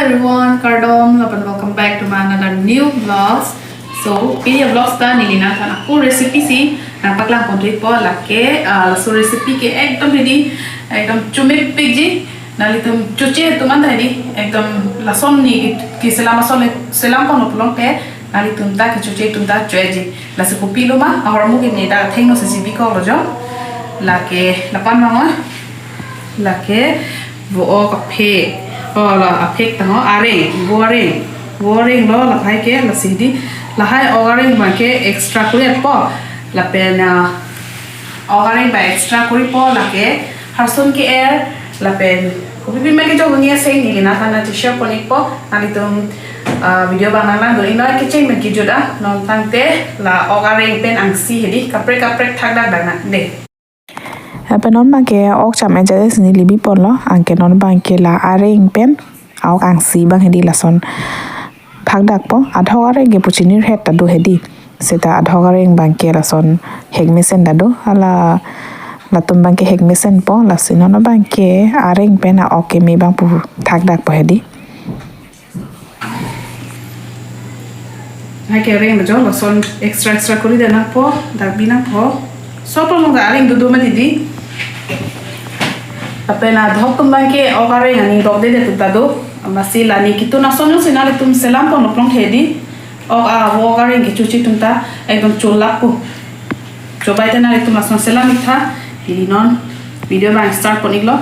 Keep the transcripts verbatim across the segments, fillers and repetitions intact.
Everyone, kardom, lapen welcome back to my another new vlogs. So, pini vlogs ta neli nangthan ako recipe si nangpaklang pon thupo lake, ah, laso recipe ke ekdom hedi, ekdom chomepikji, nanglitum choche atum anta hedi, ekdom lason ne keselam ason selam pon pulote, nanglitum ta kechoche atum ta choji. Lasi kopilo ma, ahormu ke ne ta thengno si bikoklo jo. Lake, lapen ma ngo. Lake, vo-ok aphek. O, la aphek ta ngo, areng, vo areng. Vo areng lo, lahai ke, lasi hedi. Lahai ok areng abang ke extra kuri-etpo. Lapen, ah, ok areng abang extra kuripo, lake harsun ke-er, lapen kopi pima kejok nge seng neli nangthan ta share pon-ikpo, nanglitum, ah, video abang nanglang dun-iknon, kecheng pen kejut ah, non tangte la ok areng pen angsi hedi, kaprek kaprek thakdak dak nang de. Lapen non abang ke ok cham-et jat si neli bi ponlo, anke non abang ke la areng pen ok angsi abang hedi lason thakdakpo, adhok areng ke puchinir het ta do hedi. Seta adhok areng abang ke lason hek mesen ta do. Hala latum abang ke hek mesenpo, lasi non abang ke areng pen a-ok keme abang pu thakdakpo hedi. Hai ke areng bajo lason extra extra kuri dak nangpo, dak bi nangpo. Sopo mong areng dudu mati di. Lapen adhok atum abang ke ok areng aning dokde de atum ta do. Amatsi la ne ketun ason jongsi nanglitum selam pon pulote hedi, ok a vo ok areng kechoche atum ta ekdom cholappo. Chobai ta nanglitum lason selam-ik tha. Hedi non video abang start pon-iklo.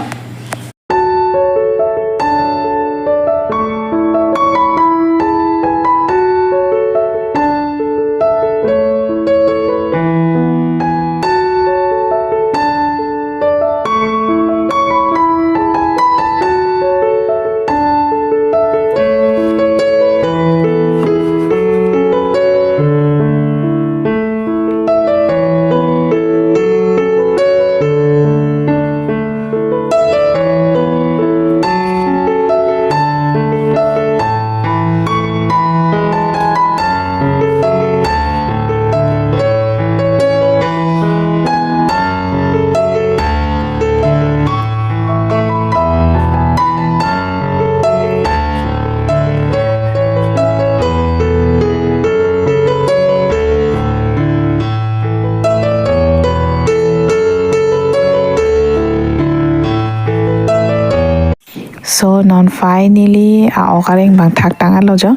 So non finally a-ok areng abang thaktang alo jo.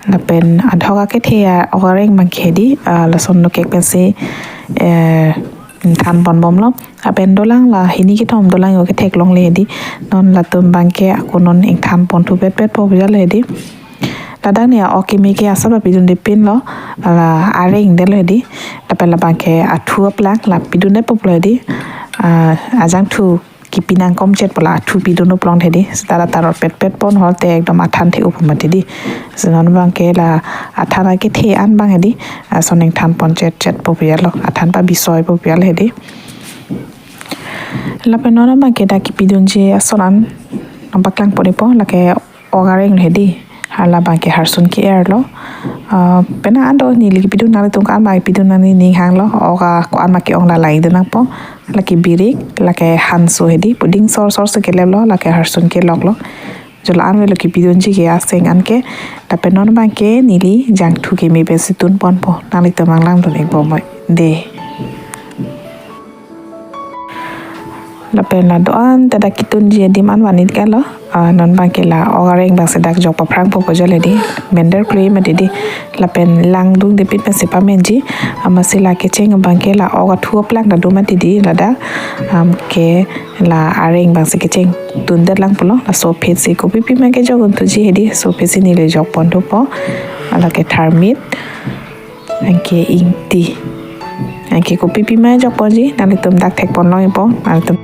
Lapen adhok akethe a-ok areng abang ke hedi, ah, lason nukek pensi, eh, ingthan pon bomlo. Lapen dolang la hini kethom dolang yo kethek longle hedi. Non latum abang ke ako non ingthan pon thu petpet po bijal hedi. Ladak ne a-ok keme ke asap la pidunde pinlo, la areng detlo hedi. Lapen labang ke athu aplang la pidunde poplo hedi. Ah, ajangthu kepi nangkomchet pu la athu pidun uplong hedi. Seta la tarot petpet pon hote ekdom athan the-up mati di. Lasi non abang ke la athan akethe an abang hedi, ason ingthan pon chetchet po bijal lo, athan pabisoi po bijal hedi. Lapen non abang ke dak kepidunji ason an nangpaklang pon-ikpo, lake ok areng lo hedi. Hala abang ke harsun ke-er lo. Ah, penang an do neli kepidun, nanglitum ko-an ma kepidun nangning hanglo. Ok a ko-an ma ke-ong la lai dun nangpo. Lake birik, lake hanso hedi. Puding sor sor si keleplo, lake harsun kelok lo. Jo la-an avelo kepidunji ke aseng an ke. Lapen non abang ke neli jangthu keme pensi tun ponpo. Nanglitum nanglang dun-ik bomnoi de. Lapen la do-an ta dak ketunji adim an van-ik alo. Ah, non abang ke la ok areng abang si dak jok paphrang po bijal hedi. Mender klui mati di. Lapen lang dungde pit pensi pamenji. Amatsi la kecheng abang ke la ok athu aplang ta do mati di ladak. Anke la areng abang si kecheng tundet lang pulo. Laso aphi si kopi pima kejok un thuji hedi. Laso aphi si neli jok pon thupo. Lake tharmit. Anke ingti. Anke kopi pima jok ponji, nanglitum dak thek pon long-ikpo, nanglitum.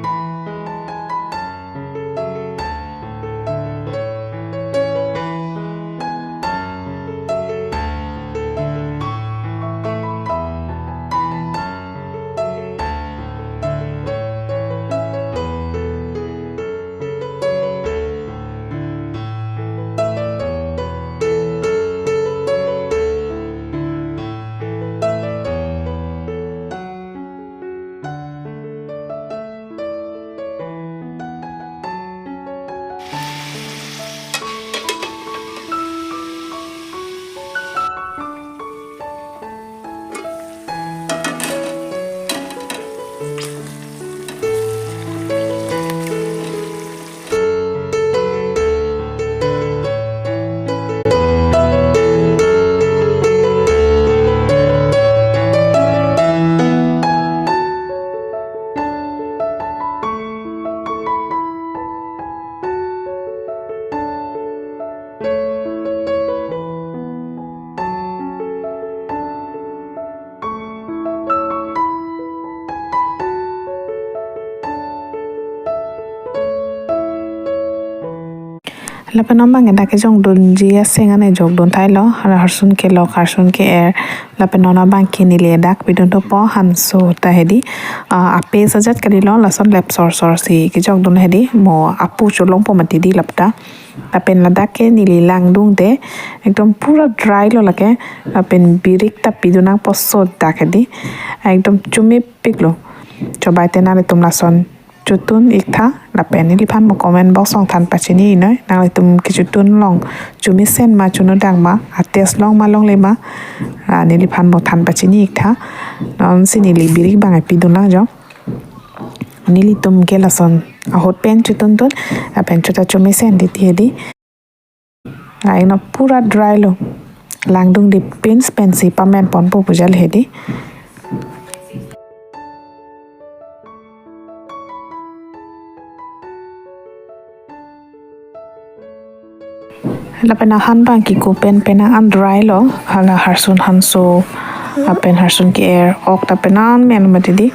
Lapen non abang ke dak kejokdunji aseng an ejokdun thailo, hala harsun kelok, harsun ke-er. Lapen non abang ke neli dak pidun thupo hanso ta hedi. Ah, ape sajat kalilo, lason lep sorsor si kejokdun hedi. Mo apu cholongpo mati di lapta. Lapen ladak ke neli langdungde ekdom pura dry lo lake. Lapen birik ta pidun nangpo so dak hedi. Ekdom chumipik lo. Chobai te nanglitum lason chotun iktha, lapen neliphan mo comment box along than pachini iknoi. Nanglitum kechotun along chomisen ma, chonudak ma, a-taste long ma longle ma, ah, neliphan mo than pachini iktha. Non si neli birik abang pidun lang jo. Nelitum ke lason ahut pen chotuntun, lapen chota chomisen titi hedi. Laino pura dry lo. Langdungde pins pensi pamenponpo pu jal hedi. Lapen ahan abang ke ko pen penang an dry lo, hala harsun hanso, lapen harsun ke-er, ok ta penang an men mati di.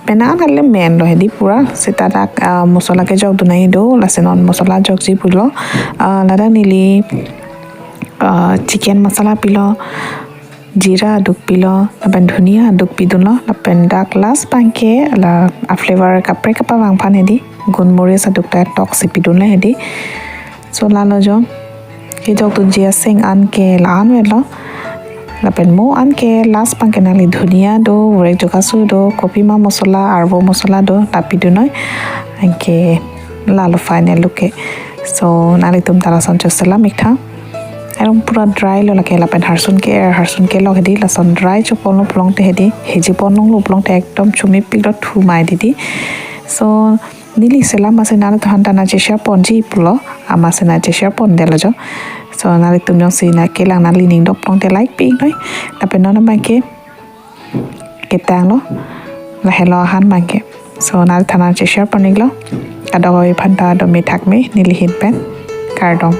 Penang an kali men lo hedi pura. Seta dak, ah, mosola kejokdun nangji do, lasi non mosola jokji pulo. Ah, ladak neli, ah, chicken masala pilo, jira aduk pilo, lapen dhuniya aduk pidunlo, lapen dak last abang ke la a-flavor kaprek kapavang aphan hedi, gunmoris aduk ta toksi pidunlo hedi. So lalo jo, kejokdunji aseng an ke la-an avelo. Lapen mo an ke last abang ke nangli dhuniya do, vorek jokasu do, kopima mosola, arvo mosola do, ta pidunoi. Anke lalo final look ke. So nanglitum ta lason choselam iktha. Ekdom pura dry lo lake, lapen harsun ke-er, harsun kelok hedi, lason dry choponlo pulote hedi, heji ponlonglo pulote ekdom chumipik do, thumai titi. So neli selam amatsi nanglitumphan ta nangcheshare ponji pulo, amatsi nangcheshare pondetlo jo. So nanglitum jongsi nangkelang nanglining dok pulote like pi iknoi. Lapen non abang ke ketanglo, lahelo ahan abang ke. So nanglitumphan nangcheshare pon iklo. Kadokave aphan ta dome thakme neli ahin pen. Kardom.